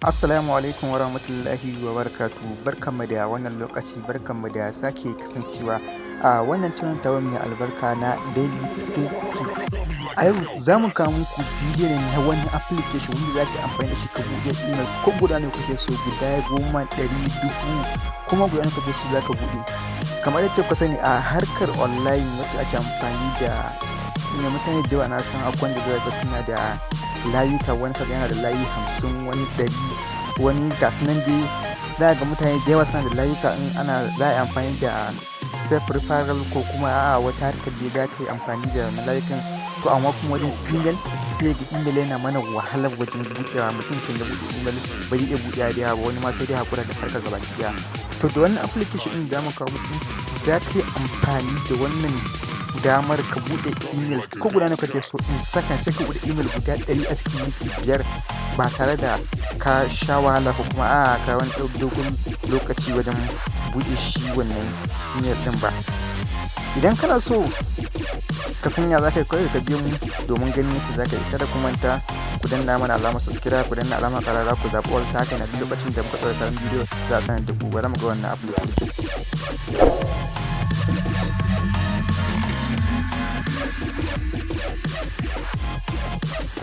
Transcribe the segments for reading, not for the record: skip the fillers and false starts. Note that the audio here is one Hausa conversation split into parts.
Assalamu alaikum wa rahmatullahi wa barakatuhu. Barkanmu da wannan lokaci, barkanmu da sake kasancewa a wannan channel tawa mai albarka na Daily Skill Tricks. A yau za mu kawo muku bidiyo ne na wani application wanda za ka yi amfani da shi ka buɗe emails ko guda nawa kake so, guda 10, 100, 1000, kuma guda nawa kake so za ka buɗe. Kamar yadda kuka sani, a harkar online wacce ake amfani da email, mutane da yawa na san akwai wanda za ga suna da layuka. Wani kaga yana da layi 50, wani 100, wani gasu nan dai. Za ga mutane da yawa suna da layuka. In ana za a yi amfani da self referral ko kuma a'a, wata harkar dai za ka yi amfani da wannan layukan. To, amma kuma wajen email, sai ga email yana mana wahalar wajen buɗewa. Mutum kan ya buɗe email ba zai iya buɗewa da yawa ba, wani ma sai dai haƙura da harkar gabaki ɗaya. To, da wannan application ɗin da zamu kawo muku, za ka yi amfani da wannan damar ka buɗe email ko guda nawa kake so in second. Sai ka buɗe email guda 100 a cikin minti 5 ba tare da ka sha wahala ko kuma a'a, ka wani ɗau dogon lokaci wajen buɗe shi wannan email ɗin ba. Idan kana so ka san ya za ka yi, kawai ka biyo mu domin ganin yacce za ka yi. Kada ku manta ku danna mana alamar subscribe, ku danna alamar ƙararrawa, ku zaɓi all. Ta haka ne duk lokacin da muka ɗaura sabon bidiyo za a sanar da ku. Bari mu ga wannan application.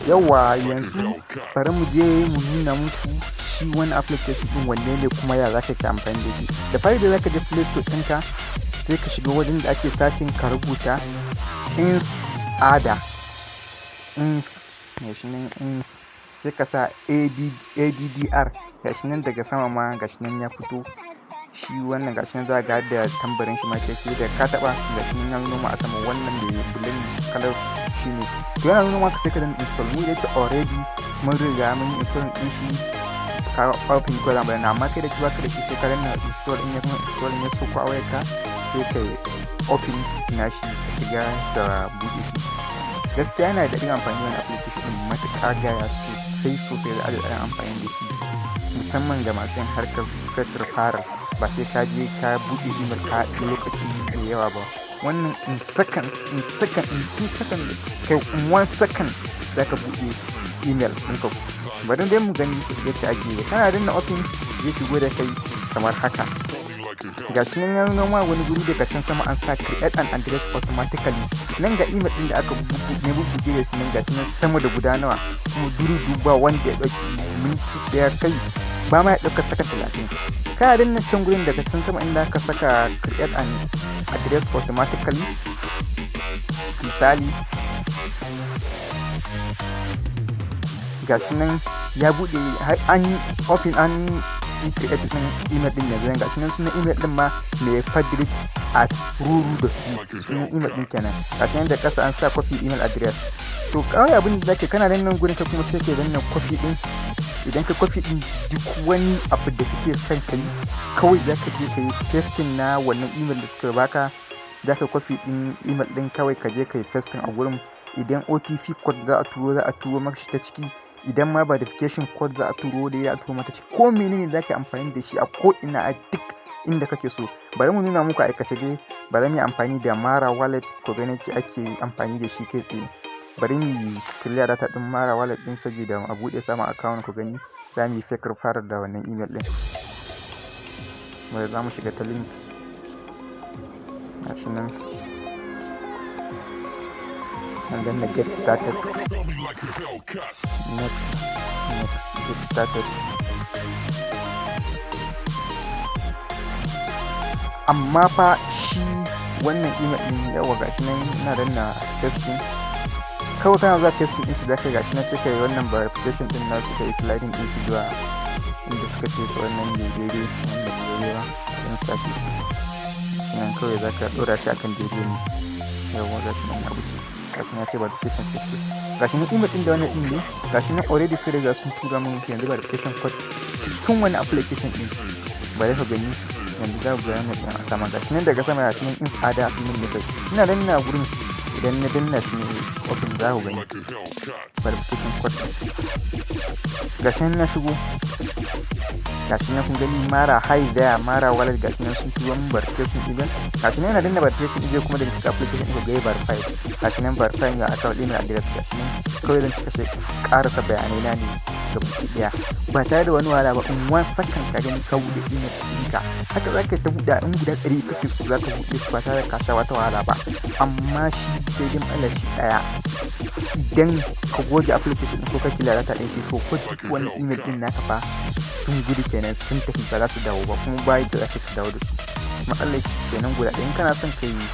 Yawwa, yanzu bari mu je mu nuna muku shi wani application ɗin wanne ne, kuma ya za ka yi amfani da shi. Da fari da za ka je Play Store ɗinka, sai ka shiga wajen da ake searching, ka rubuta Ins Ada Ins. Gashi nan Ins, sai ka sa ADDR. Gashi nan daga sama ma, gashi nan ya fito shi wannan. Gashi nan za ga da tambarin shi ma keke da ka taɓa. Gashi nan ya nuno ma a sama wannan da blue kalar shine. To, yana nuna maka, sai ka danna install. Mu da yake already mun riga mun yi install ɗin shi, ka open ko zamu danna. Amma kai da baka da shi, sai ka danna install. In ya kuma install, ya sauko a wayarka, sai ka open nashi, ka shiga da buɗe shi. Gaskiya yana da daɗin amfani wannan application ɗin matuƙa gaya, sosai sosai da daɗin amfani da shi, musamman ga masu yin harkar fake referral. Ba sai ka je ka buɗe email ka ɗau lokaci mai yawa ba. Wannan in seconds, in second, in 2 seconds, kai, in 1 second za ka buɗe email ɗinka. Bari dai mu gani yacce ake yi. Kana danna open, zai shigo da kai kamar haka. Gashi nan ya nuna ma wani guri daga can sama an sa "Create an address automatically". Nan ga email ɗin da aka ne bubbuɗe da shi nan. Gashi nan sama da guda nawa, kuma duru duba wanda ya ɗauki minti 1, kai, ba ma ya ɗauka sakan 30. Kana danna can gurin daga can sama inda aka saka "Create an address automatically", misali, gashi nan ya buɗe, an open, an yi create ɗin email ɗin. Yanzu gashi nan sunan email ɗin ma mai fadrik@ruru.b, sunan email ɗin kenan. Gashi nan da ƙasa an sa "Copy email address". To, kawai abin da zaka kana dannan gurin, ka kuma sai ka danna copy ɗin. Idan ka copy ɗin, duk wani abu da kake son ka yi, kawai zaka je ka yi pasting na wannan email da suka baka. Zaka copy ɗin email ɗin, kawai ka je ka yi pasting a gurin. Idan OTP code za a turo, za a turo maka shi ta ciki. Idan ma verification code za a turo dai, za a turo maka ciki. Ko menene za ka yi amfani da shi a ko ina, a duk inda kake so. Bari mu nuna muku aikace dai. Bari mu yi amfani da Mara Wallet ku gani yacce ake amfani da shi kai tsaye. Bari mu yi clear data ɗin Mara Wallet ɗin saboda a buɗe samun account. Ku gani, za mu yi fake referral da wannan email ɗin. Bari za mu shiga ta link. Gashi nan an danna "Get started", next, next, get started. Amma fa shi wannan email ɗin, yawa, gashi nan ina danna pasting. Kawai kana zuwa pasting ɗin shi zaka, gashi nan, sai ka yi wannan verification ɗin nasu, ka yi sliding ɗin shi zuwa inda suka ce. To, wannan bai daidai, wannan bai daidai ba, don sake shi nan. Kawai zaka ɗora shi akan daidai ne. Yawwa, gashi nan ya wuce. Gashi nan ya ce "Verification success". Gashi nan email ɗin da wannan ɗin ne. Gashi nan already sun riga sun tura min yanzu verification code cikin wani application ɗin. Bari ka gani, yanzu za ku ga wannan ɗin a sama. Gashi nan daga sama, gashi nan "Insada sun min message". Ina danna gurin. Idan na danna shi ne open, za ku gani verification code ɗin. Gashi nan na shigo. Gashi nan kun gani, Mara, "Hi there, Mara Wallet". Gashi nan sun turo min verification email. Gashi nan yana danna verification email kuma daga cikin application ɗin ga verify. Gashi nan "Verifying your account email address". Gashi nan kawai zan cika shi, karasa bayanai na ne. gabaki ɗaya ba tare da wani wahala ba. In 1 second ka gani ka buɗe email ɗinka. Haka za ka ta buɗe, in guda 100 kake so za ka buɗe su ba tare da ka sha wata wahala ba. Amma shi sai dai matsalar shi ɗaya, idan ka goge application ɗin ko ka clear data ɗin shi, to ko duk wani email ɗin naka fa sun gudu kenan, sun tafi, ba za su dawo ba, kuma ba yadda za ka dawo da su. Matsalar shi kenan guda ɗaya. In kana son ka yi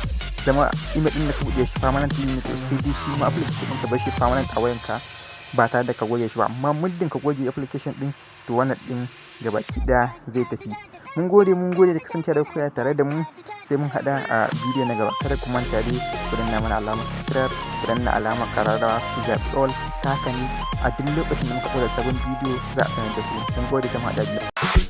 zama email ɗin da ka buɗe shi permanently ne, to sai dai shi ma application ɗin ka bar shi permanent a wayanka ba tare da ka goge shi ba. Amma muddin ka goge application ɗin, to wannan ɗin gabaki ɗaya zai tafi. Mun gode, mun gode da kasance da kuka tare da mu. Sai mun haɗa a bidiyo na gaba. Kada ku manta dai ku danna mana alamar subscribe, ku danna alamar ƙararrawa, ku zaɓi all. Ta haka ne a duk lokacin da muka ɗora sabon bidiyo za a sanar da ku. Mun gode da mu haɗa.